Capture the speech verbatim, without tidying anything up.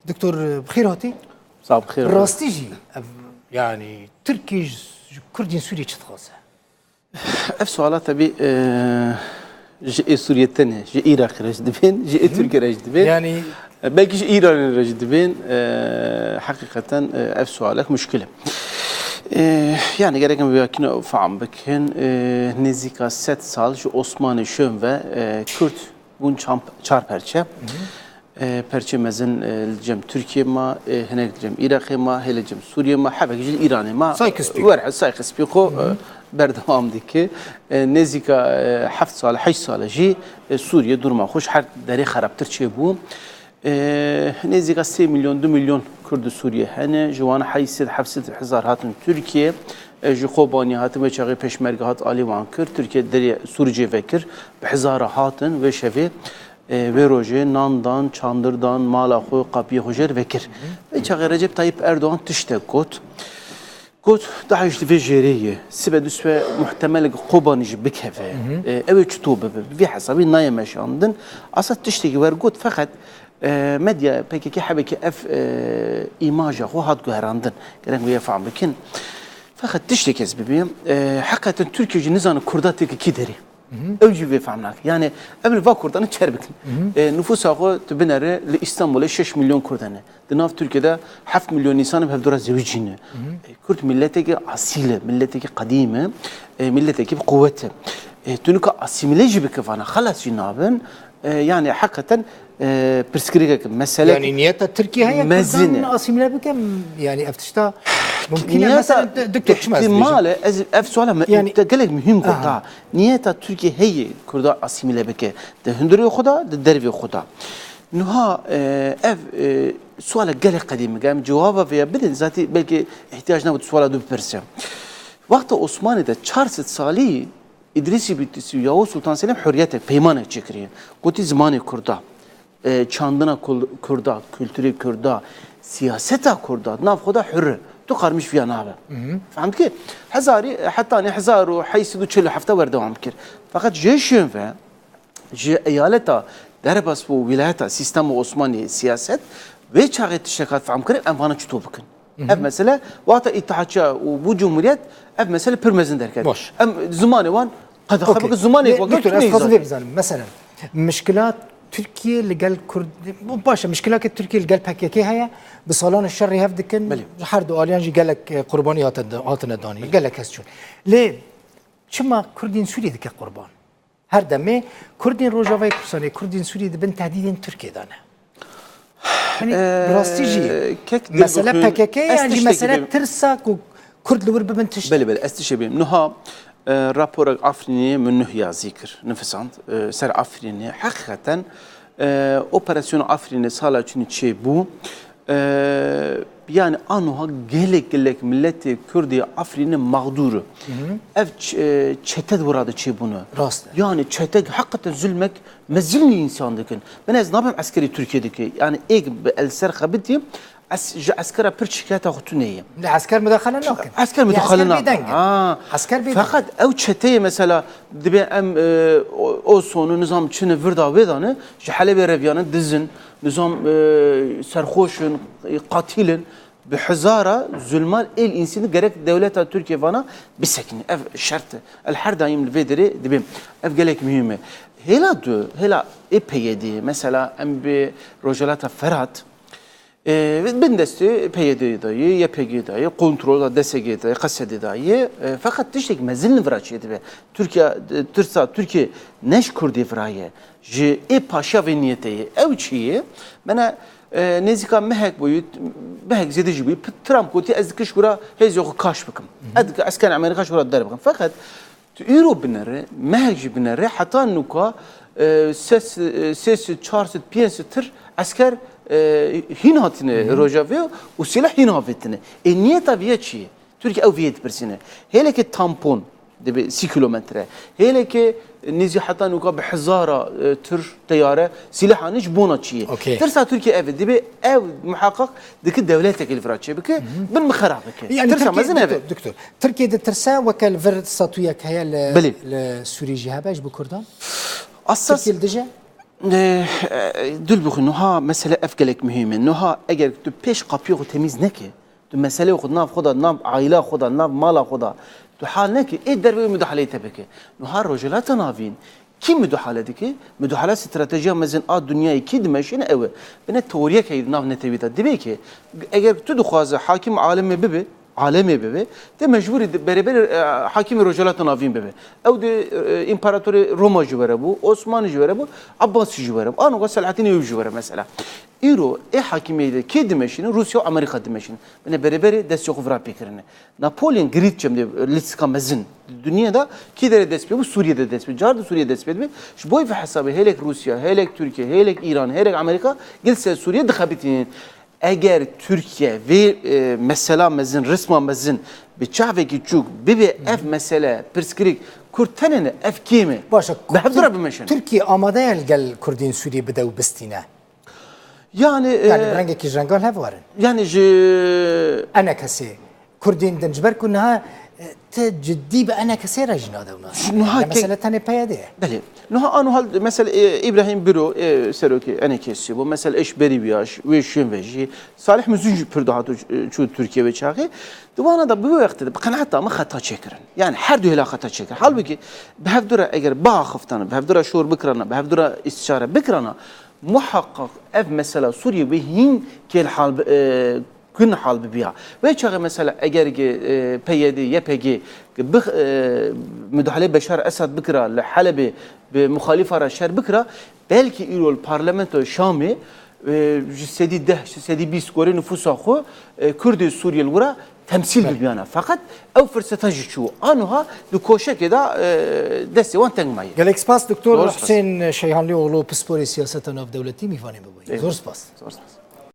Doktor, bi xêr hatî. Sağ ol, bi xêr. Rastî jî ev, yanî Tirkiye ji, ji Kurdên Sûriyê çi dixwaze? Ev suala tebî, e, ji ê Sûriyê tenê, ji Iraqê re jî dibên, ji ê Tirkiyê re jî dibên. Yanî E, belkî ji Îranê re jî dibên, e, heqîqeten, e, ev sualek muşkil e. E, yanî gerek em vê yekîne fehm bikin, e, nêzîka sed sal ji Osmanê şûn ve, e, Kurd bûn çam-, çar perçe. E, perçê mezin, e, li cem Tirkiyê ma, e, hinek li cem Iraqê ma, hê li cem Sûriyê ma, hebek jî li Îranê ma. Sayqîspî. Were, sayqîspî xwe, e, berdewam dike. E, nêzîka, e, heft sal, heşt sal e jî, e, Sûriye duruma xwe ji her derê xerabtir çêbû. E, nêzîka sê milyon, du milyon Kurd li Sûriye hene. Ji wan heyt sed, heft sed hezar hatin Tirkiye. E, ji Kobanî hatin, wê çaxê pêşmerge hat alî wan kir. Tirkiye derê Sûricê vekir. Bi hezara hatin wê şevê, e, wê rojê nan dan, çandir dan, mala xwe, qapiyê xwe jêr vekir. Wê çaxê Recep Tayyip Erdogan tiştek got. Got, DAIŞ li vê jêrê ye. Sibe du sibe muhtemelek Kobanî jî bikeve. E, ew ê çito bibe? Bi vî hesabî nayê meşandin. Asa tiştekî wer got, feqet, e, medya P K K hebekî ev, e, îmaja xwe hat guherandin. Gerek wê fehm bikin. Feqet tiştekî ez bibêm, e, heqeten Tirkiye jî nizane Kurda têke kî derê. Ew jî vê fehm nake. Yanî em li va Kurdan çer bikin. E, nifûsa xwe tu binere li Îstanbulê şeş milyon Kurd hene. Di nav Tirkiye de heft milyon însan bi hevdû re zewicîne. E, Kurd miletekî asîl e, miletekî qedîm e, e, miletekî bi quwet e. E, tu nika asîmîle jî bike vana, xelas jî nabin. E, yanî heqeten, e, pirsgirêkek, mesele Yanî niyeta Tirkiye heye mezin Kurdan e. Asîmîle bike? Yanî ev tişta mumkîn e? Niyeta Mesela, d-, doktor, çima ez bêjim? Îhtimal e, ez, ev suala me, Yanî te gelek muhîm got Aha. ha. Niyeta Tirkiye heye Kurda asîmîle bike. Di hundirê xwe de, di dervê xwe de. Niha, e, ev, e, suala gelek qedîm e. Em cewaba vê ya bidin, zatî belkî ihtiyac nabit suala du bipirse. Wexta Osmanî de çar sed salî Îdrîsî Bîtûsî û Yavuz Sultan Selîm hurriyetek, peymanek çêkiriye. Gotî zimanê Kurda, e, çandina kul-, Kurda, kulturê Kurda, siyaseta Kurda, di nav xwe de hur e. Tu qarmiş viya nabe. Fehm dikî? Hezarî, hetanî hezar û heyt sed û çel û heft berdewam kir. Feqet jê şûn ve, ji eyaleta derbas bû, wîlayeta, sîstema Osmanî, siyaset, wê çaxê tiştek hat fehm kirin, em vana çito bikin. Ev mesele, wata îtihatçiya û bû cumhuriyet, ev mesele pir mezin derket. Baş. Em zimanê wan qedexe Okey. bikin, zimanê Lê, wan doktor, ez dixwazim vê bizanim. Mesela, mişkila Tirkiye li gel Kurd, bu baş e, mişkila ke Tirkiye li gel P K K heye, bi salan şerê hev dikin, Belê. Her du aliyan jî gelek, e, qurbanî hatin, hatine danî, gelek kes çûn. Lê çima Kurdên Sûriyê dike qurban? Her demê Kurdên Rojavayê Kurdistanê, Kurdên Sûriyê di bin tehdîdên Tirkiyê de ne. Yanî, Ee, bi rastî jî kek mesele Dilbixwîn, P K K ez yan jî tiştekî mesele bêm. Tirsa ku Kurd li wir bibin tişt. Belê, belê, ez tiştekî bêm. Niha, e, raporek Afrînê min nuh yazî kir, nifisand, e, ser Afrînê. Heqîqeten, e, operasyona Afrînê sala çûnî çêbû. E, yanî anoha gelek gelek miletê Kurdê Afrînê mexdûr e. Ev ç-, e, çete di wira de çêbûne. Rast e. Yanî çete heqeten zulmek mezin li însan dikin. Ben ez nabem eskerî Tirkiye dike. Yanî êk bi el ser xebitî, ez ji eskera pir şikayeta xwe tune ye. Li esker mudaxale nakin. Esker Li mudaxale esker nakin. bêdeng e. Ha. Esker bêdeng. Feqet ew çeteyê mesela dibê em, e, o, o sonu nizam çine virda wê dane, ji Helebê reviyane dizin, nizam, e, serxoş in, e, qatil in. Bi hezara zulmal êl însîn gerek dewleta Tirkiye vana bisekine. Ev şert e. El her daim li vê derê dibêm. Ev gelek muhîm e. Hêla du, hêla ê P Y D, mesela em bi Rojhilata Ferat, e, bin destê P Y D de ye, Y P G de ye, kontrola D S G de ye, Q S D de ye. E, feqet tiştek mezin li vira çêdibe. Tirkiye, e, tirsa Tirkiye ne ji Kurdê vira ye. Ji ê paşiya vê niyetê ye. Ew çi ye? Mene, e, nêzîka mehek bûyî, mehek zêde jî bûyî, P-, Trump gotî, "Ez dike ji kura hêzê xwe kaş bikim. Ez dike eskerên Amerîka ji kura derbikim." Feqet tu îro binere, mehek jî binere, heta nuka, e, sê sed, e, sê sed, çar sed, pênc sed tir esker, e, hîn hatine Rojavê û sîleh hîn avêtine. Ê niyeta vî ye çi ye? Tirkiye ew viyê dipirsîne. Hêlekê tampon dibe sî kilometre. Hêlekê nêzî heta nûka bi hezara, e, tir teyare sîlehan ji bona çi ye? Okey. Tirsa Tirkiye ev e. Dibe ev muheqeq dike dewletekê li vira çêbike, bin bi xera bike. Yani Tirsa Tirkiye, mezin ev e. Doktor, doktor, Tirkiye ditirse weke li vir statuyek heye li, Belê. li Sûrî jî hebe ji bo Kurdan? Asas Tirkiye li dije? E, e, Dilbixwîn, nuha mesele ev gelek muhîm e. Nuha eger tu pêş qapiyê xwe temîz neke, tu meseleyê xwe nav xwe de, nav aîla xwe de, nav mala xwe de tu hal neke, ê derve wê mudahaleyê te bike. Nuha Rojhilata Navîn kî muduhale dike? Muduhale stratejiya mezin a dinyayê kî dimeşîne ew e. Bine teoriyek heye di nav netewî de. Divê ke eger tu dixwaze hakim alemê bibe, alemê bibe, te mecbûrî di bereberê, e, hakimê Rojhilata Navîn bibe. Ew di, e, împaratorê Roma jî were bû, Osmanî jî were bû, Abbasî jî were bû. Anoga Selahaddîn Eyûbî jî were mesela. Îro ê hakimiyetê de kê dimeşîne? Rûsya û Amerîka dimeşîne. Bine bereberê destê xwe vira pê kirine. Napoleon Great çem de lîstika mezin. Dinyê de kî derê dest pê bû? Sûriyê de dest pê. Car di Sûriyê dest pê dibe. Ji bo vê hesabê hêlek Rûsya, hêlek Tirkiye, hêlek Îran, hêlek Amerîka gil ser Sûriyê dixebitînin. Eger Tirkiye vê, e, mesela mezin, risma mezin bi çavekî çûk bibe, ev mesele, pirsgirêk Kurd tenê ne, ev kêm e. Baş e, Bi hev Tir-, dura bimeşin. Tirkiye amade ye li gel Kurdên Sûriyê bide û bistîne. Yani, Yani e, bi rengekî ji rengan hev werin. Yani ji Enekesê. Kurdên din ji ber ku niha, e, ti cidî bi Enekesê re jî nade û nas. Niha Yani ke- mesele tenê P Y D ye. Belê. Niha ano hal mesela, e, Îbrahîm Biro, e, serokê Enekesê bû. Mesela Eşberî Biyaş, wê şûn ve jî. Salih Muzin jî pir dihat û, e, çû Tirkiye wê çaxê. Di wana da bi wê wextê de bi qenaeta min xeta çêkirin. Yani her du hêla xeta çêkirin. Halbukî bi hev dura eger biaxiftin, bi hev dura şor bikirana, bi hev dura îstişare bikirana, muhaqqaq ev mesela Sûriyê wê hîn kêl hal bi-, e, kin hal bibiya. Wê çaxê mesela eger ki, e, P Y D, Y P G ki bi, e, müdahale Beşar Esad bikira li Helebê bi muxalifa re şer bikira, belkî îro li parlamentoya Şamê, e, ji sedî deh, ji sedî bîst gorê nüfusa xwe, e, Kurdê Sûriyê li wira temsîl Belê. bibiyana. Feqet ew firseta jî çû. Anoha di koşekê de, e, destê wan teng maye. Gelek spas Doktor Zor spas. Husên Şeyhanlioğlu, pisporê siyaseta navdewletî mîvanê me bûye. Eyvallah. Zor spas. Zor spas.